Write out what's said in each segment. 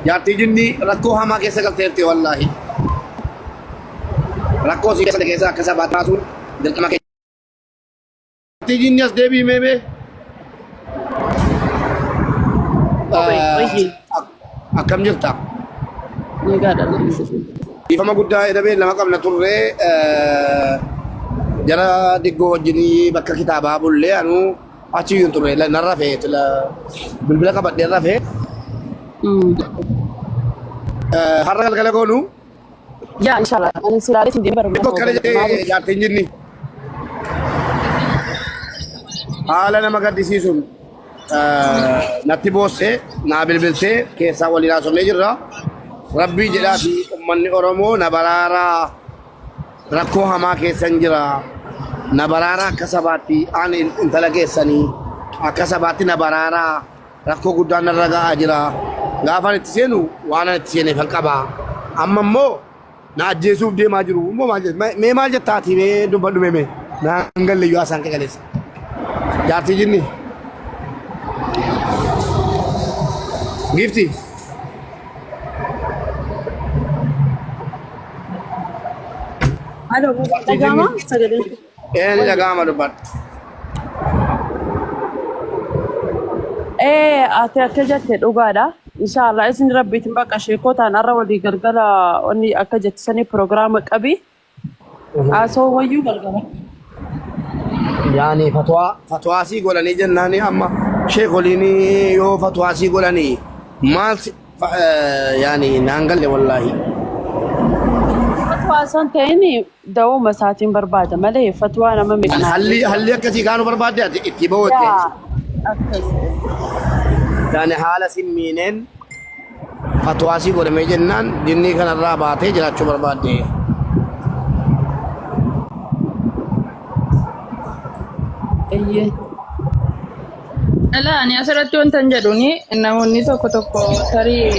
Jaartii jinnii rakkoo hamaa keessa galteerti wallaahi. Rakkoo si keessa keessa akka sabaatti baasuun dirqama keenya. Jaartii jinnii as deebi'i mee mee. Oye, Akkam jirta? Nagaadha alhamdulillah. Dhiifama guddaa edamee lama qabna turree jara diggoo wajjinii bakka kitaabaa bullee anuu achi hin turre nan rafee bilbila qabadheen rafee. Har'a galgala goonu Yaa inshallah ani silaalee siin deemee Iddoo akkana jedhee jaartiin jinni haala nama gaddisiisuun natti boosse naa bilbiltee keessaa waliin haasofnee jirra. Rabbii jedhaa fi uummanni Oromoo na baraaraa rakkoo hamaa keessan jira. Na baraaraa akka sabaatti ani intala keessanii akka sabaatti na baraaraa rakkoo guddaan narra ga'aa jira. Gaafan itti seenu waan ani itti seeneefan qaba. Amma immoo na ajjeesuuf deemaa jiru. Immoo maal jetta? Mee maal jetta ati mee dubbadhu mee mee. Naan galle iyyuu haasaan kee kaleessa. Jaartii jinni. Giifti. Halo, Jaartii jinni. dhaga'ama sagaleen. Ee ni dhaga'ama dubbadhu. Ee ati akka jette dhugaadha. Inshallah isin rabbiitiin bakka sheekotaan har'a walii galgala wanni akka jette sanii piroogiraama qabi. Haasoo wayyuu galgala. Yaani fatwaa fatwaa sii godhanii jennaani amma sheekoliin yoo fatwaa sii godhanii maal si Yaani naan galle wallaahi. Fatwaa osoo hin ta'in dawuma isaatiin barbaada malee fatwaa nama meeqa naa Halli geessa. halli akkasii kaanu barbaadde ati itti ba'u itti. Yaa akkas. Yaani haala sin miineen fatwaa sii godhamee jennaan jinnii kanarraa baatee jiraachuu barbaadde. Eeyyee. Alaa ani asirratti wanta hin jedhuuni namoonni tokko tokko tarii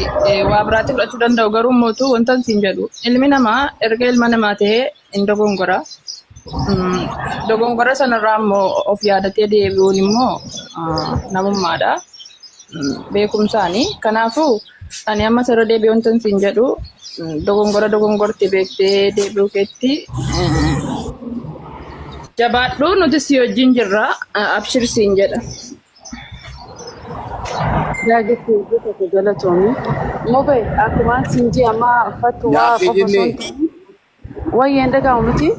waa biraatti fudhachuu danda'u garuu mootu wanta hin jedhu ilmi namaa erga ilma namaa ta'ee hin dogongora. Dogongora sanarraa immoo of yaadatee deebi'uun immoo namummaadha. Beekumsaani. Kanaafuu ani amma asirra deebi'ee wanta hin jedhu dogongora dogongorte beektee deebi'uu keetti jabaadhu nuti si wajjin jirra abshir siin jedha. Yaa jechuun tokko galatoomi. Mube akkuma siin jee amma fatwaa Jaartii qofa osoo hin jinni ta'in wayyeen dhaga'amu miti.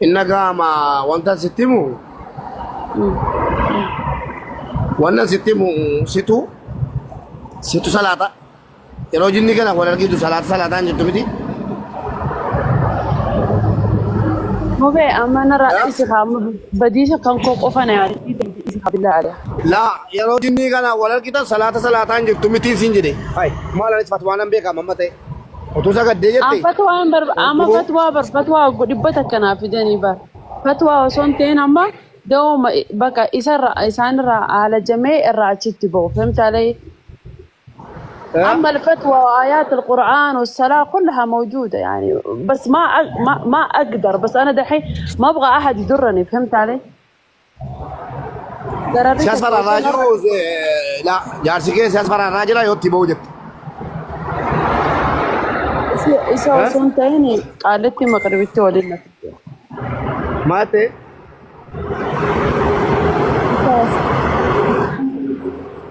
Inna gaama wanta sitti himu wanta sitti himu situ situ salaata yeroo jinni kana wal argitu salaata salaataan jirtu miti. Mube amma narraa dhisi kaa amma badiisa kan koo qofa na yaadachiisa dhisi kaa billaa alaa. Laa yeroo jinnii kana wal argitan salaata salaataan jirtu mitiin siin jedhe. Hai maal anis fatwaa nan beeka amma ta'e. Utuu sagaddee An jette. fatwaa hin barba amma Utuu fatwaa bar fatwaa dhibba takka naa fidanii bar fatwaa osoo hin ta'in amma dawoma bakka isarra isaanirraa haalajamee irraa achitti ba'u fahimtaalee أما الفتوى وآيات القرآن والصلاة كلها موجودة يعني بس ما أقدر بس أنا دحين ما أبغى أحد يضرني فهمت علي؟ Dararri Si as tokko fararraa osoo narra jiru laa jaarsi kee si as fararraa jira yoo itti ba'u jette. isa osoo hin ta'in qaalitti maqribitti waliin na fidde. Maal ta'e?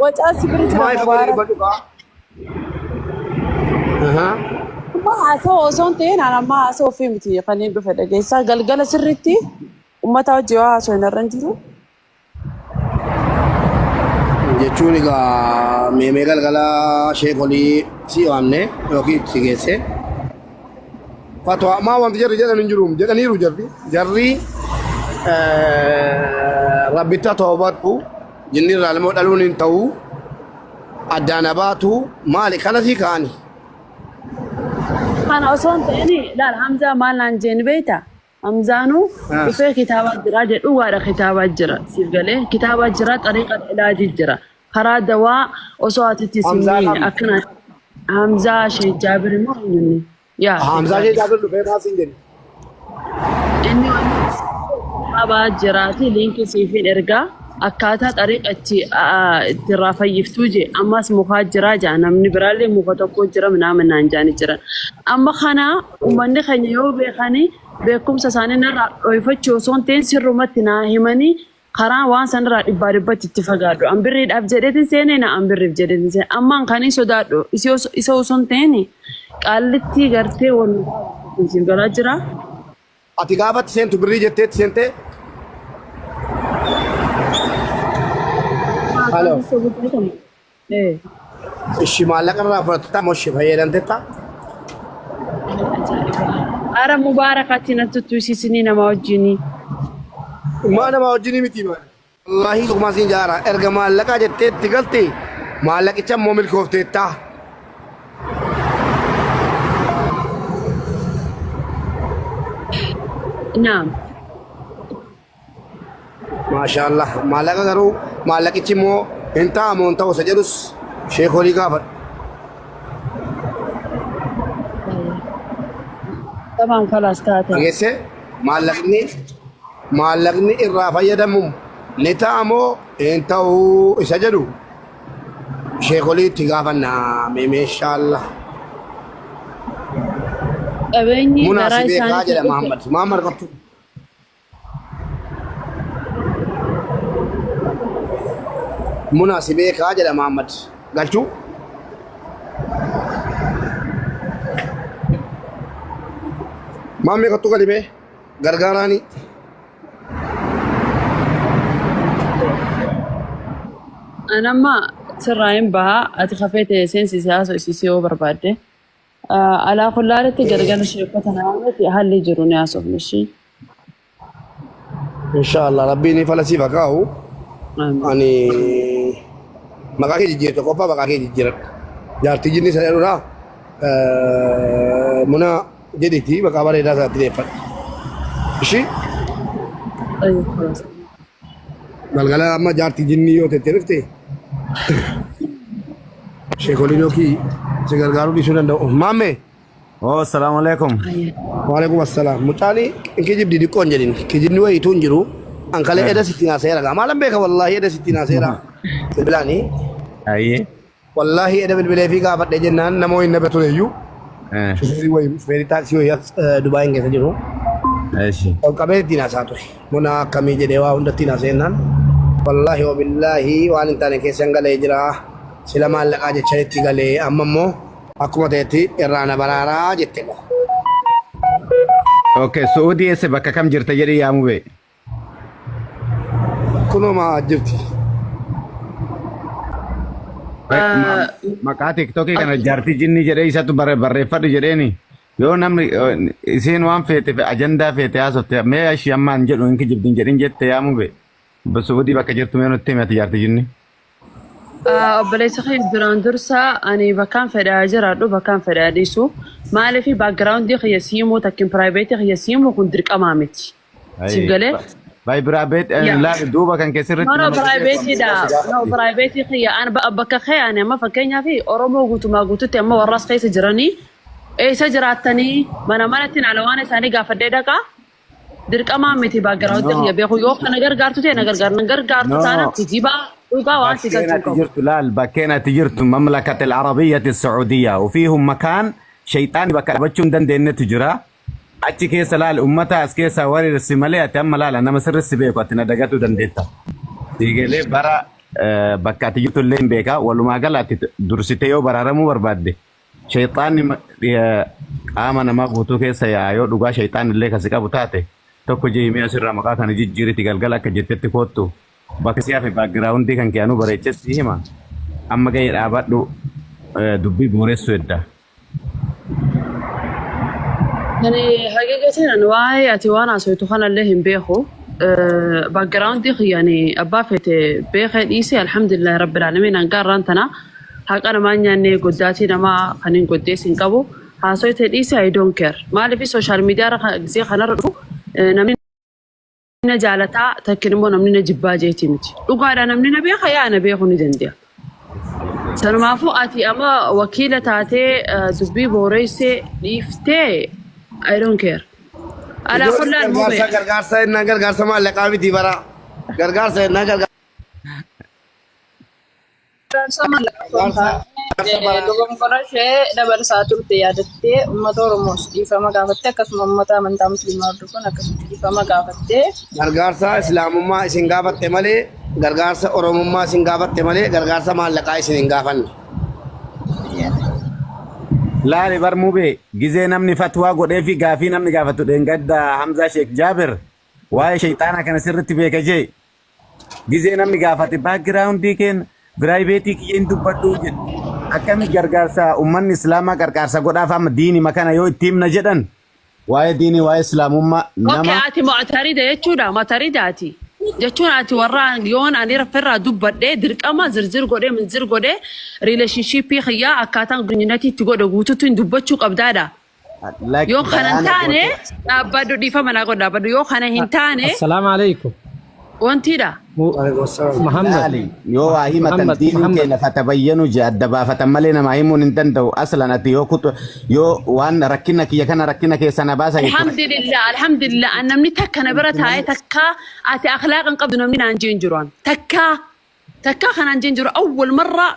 Wacaa si bira jira Maa ifa godhi mubaarak. dubbadhu kaa. Amma haasawaa osoo hin ta'in ani amma haasawaa ofii miti kan hin dhufe dhageessaa galgala sirriitti uummata hojii yoo haasoo hin irra hin jiru. Jechuun egaa meemee galgala sheekolii si waamne yookiin si geesse. Fatwa maa wanti jarri jedhan hin jiru jedhaniiru jarri. Jarri rabbitti haa toobadhu jinni irraa ilmoo dhaluun hin ta'u addaan haa baatu maali kana sii kaa'ani. Kana osoo hin ta'in laal Hamzaa maal naan jeen beektaa? Hamzaanuu dhufee kitaabaa jira jedhu dhugaadha kitaabaa jira siif galee kitaabaa jira xariiqa ilaajii jira karaa dawaa osoo ati itti sin Hamzaa miine kam? akkana Hamzaa Sheekh Jaabir immoo eenyunni yaa Sheekh Hamzaa ishee Jaabir Jaabir dhufee maal siin jedhe? inni kitaabaa jiraati liinkii siifin ergaa. Akkaataa xariiqa itti itti irraa fayyiftuu jee ammas mukaa jiraa jaa namni biraallee muka tokko jira minaamin naan jaani jiran. Amma kana uummanni keenya yoo beekani beekumsa isaanii narraa dhoyfachuu osoo hin ta'in sirrumatti naa himanii karaa waan sanirraa dhibbaa dhibbatti itti fagaadhu. An birriidhaaf jedheetin seenee na an birriif jedheetin seenee. Ammaan kan hin sodaadhu isa osoo hin ta'in qaallittii gartee wal siif galaa jira. Ati gaafa itti seentu birrii jettee itti seentee? Halo. Eh. Ishi maallaqa irraa fudhatta moo ishi fayyadamtetta? Ara mubaarakati natti tusisinii nama wajjinii. Maa nama wajjinii miti maal? Wallaahi dhugumaan siin jaara erga maallaqaa jettee itti galte maallaqicha immoo milkoofteetta. Naam. Maashaallah maallaqa garuu maallaqichi immoo hin ta'amu hin ta'u isa jedhus sheekolii gaafadhu. Tamam kalaas taate. Dhageessee maallaqni maallaqni irraa fayyadamu ni ta'a moo hin ta'u isa jedhu sheekolii itti gaafanna meeshaalla. Qabeenyi Munaa garaa si beekaa isaaniitii jedha dhufe. Mahammad. Mahammad qabtu. Munaa si beekaa jedha Mahammad. Galchuu. Maammee kottu gadi mee gargaaraanii. An amma sirraa hin baha ati kafee ta'e seensisi haasofsiisi yoo barbaadde. Alaa kullaalitti galgala sheekota naannootti haalli jiru ni haasofna ishii. Inshaallah rabbiin ni fala siif haa kaa'u. Ani maqaa kee jijjiirte qofa maqaa kee jijjiiradhu. Jaartii jinni isa jedhudha. Muna jedhiti maqaa bareedaa isaatti deeffadhu. Ishii galgala amma jaartii jinnii yoo tettee dhufte sheekoliin yookiin si gargaaruu dhiisuu danda'u. Maammee. Oh, assalamu alaikum. Waalaikum assalaam. Mucaan hin kijibdi diqqoo hin jedhin. Kijibni wayiituu hin jiru. An kalee eda sitti naaseera gaa. Maalan beeka wallaahi eda sitti naaseera. Bilbilaani. Ayyee. Wallaahi eda bilbilee fi gaafadhe jennaan nama wayiin na bira ture iyyuu. Shufeerii wayii shufeerii taaksii wayii as Dubaayin keessa jiru. Eshi. Ol qabee ittiin haasaa ture. Muna akkamii jedhee waa hunda ittiin haasa'e jennaan. Wallaahi wabillaahi waan hin taane keessan galee jira. Sila maallaqaa jechan itti galee amma immoo akkuma ta'etti irraa na baraaraa jette. Okay, Su'uudii eessa bakka kam jirta jedhee yaamuu bee. Kunoo maa jirti. Maqaa tiktookii kana jaartii jinnii jedhee isatu barreeffadhu jedheeni. Yoo namni isiin waan feete ajandaa feete haasofte mee ishii ammaan jedhu hin kijibdin jedhin jette yaamuu bee. Su'uudii bakka jirtu mee nutti himi ati jaartii jinnii. Obboleessa kee duraan dursa ani bakkaan fedhaa jiraadhu bakkaan fedhaa dhiisu maaliif background kiyya siimuu takkin private kiyya siimuu kun dirqamaa miti. Siif galee? Bay private Yaa. laali duuba kan keessirratti No, no, nama private dha. No, private kiyya. An bakka kee ani amma fakkeenyaaf Oromoo guutumaa guututti amma warraas keessa jiranii eessa jiraattanii mana manatti ala waan isaanii gaafadhee dhaqaa. Dirqamaa miti background No. kiyya beeku yoo kana gargaartu ta'e na gargaar na gargaartu No. taanaan kijibaa dhugaa waan si bakkeen galchuu ati qabu. jirtu laal bakkeen ati jirtu mamlakat al-arabiyyati as-saudiyya وفيهم مكان shayxaanni bakka dhaabachuu hin dandeenyetu jira achi keessa laal ummata as keessaa wareersi malee ati amma laala nama sirrissi beeku ati na dagatuu dandeetta. Siigalee bara bakka ati jirtu illee hin beeka walumaa gala ati dursitee yoo baraaramuu barbaadde shayxaanni qaama namaa guutuu keessa yaa'a yoo dhugaa shayxaanni illee kasi qabu taate tokko jee himee asirraa maqaa kana jijjiiriti galgala akka jettetti koottu bakka si hafe backgroundii kan kee anuu bareeches si hima amma gahee dhaabadhu dubbii booressu edda. Ani haqiiqatiin ani waa'ee ati waan haasoftu kanallee hin beeku. Background kiyya ani abbaa feete beekee dhiise alhamdulillahi rabbil aalamiin hanga har'aan tana haqa namaa hin nyaanne goddaatii namaa kan hin goddees hin qabu. Haasofte dhiise I don't care. Maaliif social media irra gisee kanarra dhufu namni na jaalataa takkin immoo namni na jibbaa jeeti miti. Dhugaadha namni na beeka yaa na beeku ni danda'a. Sanumaafuu ati amma wakiila taatee dubbii booreessee dhiiftee I don't care. Alaa Ijoollee kullaan mubee. gargaarsa gargaarsa jennaan gargaarsa maallaqaa miti bara. Gargaarsa jennaan gargaarsa. Gargaarsa maallaqaa osoo hin taane dogongora ishee dabarsaa turte yaadattee uummata Oromoos dhiifama gaafattee akkasuma uummata amantaa Musliimaa hordofan akkasitti dhiifama gaafattee. Gargaarsa Islaamummaa isin gaafatte malee gargaarsa Oromummaa isin gaafatte malee gargaarsa maallaqaa isin hin gaafanne. Laali bar mubee gizee namni fatwaa godhee fi gaafii namni gaafatu dheengadda Hamzaa Sheek Jaabir waa'ee shayxaanaa kana sirritti beeka jee. Gizee namni gaafate background keenya private kiyya hin dubbadhu jedhu. Akkami gargaarsa uummanni islaamaa gargaarsa godhaaf amma diinima kana yoo itti himna jedhan waa'ee diinii waa'ee islaamummaa Okay, nama ati mu'tarida jechuudha. Mu'tarida ati. Jechuun ati warra yoon ani rafirraa dubbadhee dirqama zirzir godhee minzir godhee relationship kiyyaa akkaataan gunyinati itti godhe guutuutti hin dubbachuu qabdaadha. Like Yoo kana hin bayaana taane goote. dhaabbadhu dhiifama naa godhu dhaabbadhu yoo kana hin taane Assalaamu alaikum. wantiidha. Muhammad. Laali yoo waa himatan Muhammad. diiniin Muhammad. keenya fatabayyanu je adda baafatan malee namaa himuun hin danda'u. Aslan ati yoo kutu yoo waan rakkina kiyya kana rakkina keessa na baasa jettu. Alhamdulillah, alhamdulillah. An namni takka na bira taa'ee takka ati akhlaaqa hin qabdu namni naan jeen jiru an. Takka takka kanaan jeen jiru awwal marra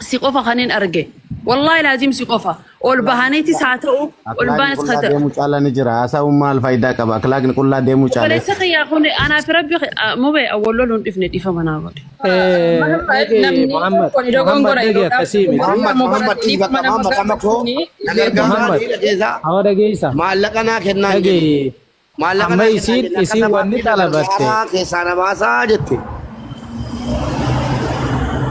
si qofa kanin arge. Wallahi laazim si qofa. Ol bahaniitis haa ta'u, ol Akhlaaqni baanis haa qullaa ta'u. deemuu caalaa ni jira. Haasa'uun maal faayidaa qaba? Akhlaaqni qullaa deemuu caalaa. Obboleessa kiyyaa kun anaaf rabbi mubee awwal loluun dhifne dhiifama naa godhe. Muhammad Dhagee namni Muhammad. tokko ni Muhammad dogongora dhagee yeroodhaaf akkasii miti. Muhammad nama Muhammad godhate dhiifa dhiifama qaba nama amma qama koo gaafachuuni na gargaaraa Muhammad. dhiira keessaa Hawa dhageessa. maallaqa naa kennaa hin jedhu. Dhagee Maallaqa amma naa kennaa hin isiin jenne akka isiin wanni sabaatti na xalabatte. gargaaraa keessaa na baasaa jette.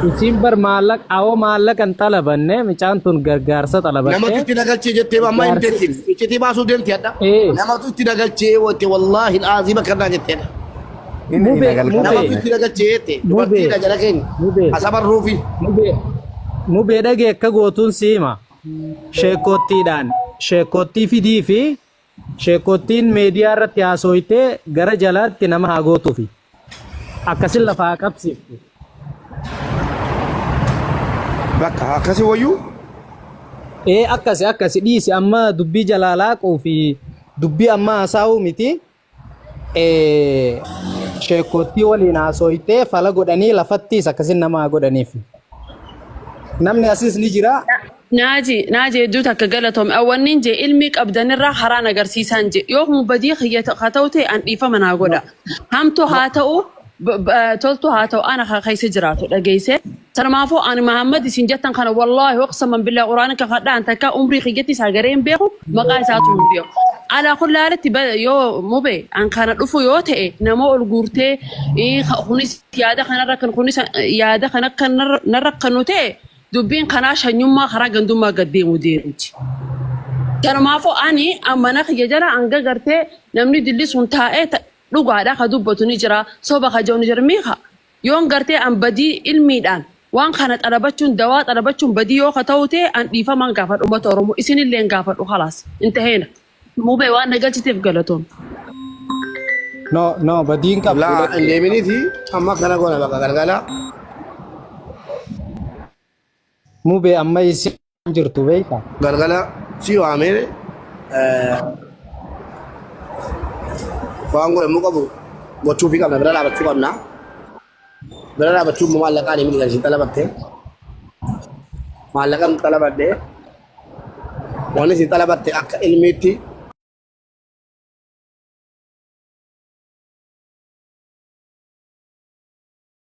Isiin bar maallaqa awoo maallaqa hin xalabanne mucaan tun gargaarsa Namatu xalabatte. itti nagalchee jettee amma hin Gargaarsi. deemti. Iccitii baasuu deemti hadha. Ee. Namatu itti nagalchee wante wallaahi al'aaziima kannaa jetteedha. Inni Mubee nagalgala. Namatu mubee itti nagalchee jette mubee dubartiidha jala keenya. mubee Asabarruufi. mubee mubee dhagee akka gootuun siima. Sheekottiidhaan sheekottii fidii fi sheekottiin meediyaa irratti haasooytee gara jalaatti nama haa gootuufi. Akkasin lafa haa qabsiiftu. Bakka akkasii wayyuu. Ee akkasi akkasi dhiisi amma dubbii jalaa laaquu fi dubbii amma haasa'uu miti. Ee sheekottii waliin haasooytee fala godhanii lafattiis akkasin nama haa godhaniif. Namni asis ni jira. Naaji, naaji hedduu takka galatoome. Awwanniin jee ilmii qabdanirraa karaan agarsiisaan jee. Yoo kun badii kiyya haa ta'u ta'e an dhiifama naa godha. Hamtuu haa ta'u, toltuu haa ta'u ana ka keessa jiraatu dhageesse. Sanumaafuu ani Mahammad isin jettan kana wallaahi waqsaman billaa quraana kakadhaan takka umrii kiyyatti isaa garee hin beeku maqaa isaatu hin beeku. Alaa kulli haalitti yoo mube an kana dhufu yoo ta'e nama ol guurtee kunis yaada kanarra kan kunis yaada kana kan narra kanu ta'e dubbiin kanaa shanyummaa karaa gandummaa gad deemu deemti. Kanumaafuu ani mana kiyya jala hanga gartee namni dilli sun taa'ee dhugaadha ka dubbatu ni jira soba ka jiru ni jira miika yoon gartee an badii ilmiidhaan waan kana xalabachuun dawaa xalabachuun badii yoo ka ta'u ta'e an dhiifamaan gaafadhu uummata Oromoo isinillee gaafadhu khalaas hin taheena. Mubee waan na galchiteef galatoom. No no badiin qabdu Laa hin lakki. deeminiiti amma kana goona bakka galgala. Mubee amma isin jirtu beekta. Galgala si waamee waan godhamuu qabu gochuufii qabna bira dhaabachuu qabna. Bira dhaabachuun maallaqaan hin kan isin xalabatte. Maallaqaan xalabadde waan isin xalabatte akka ilmiitti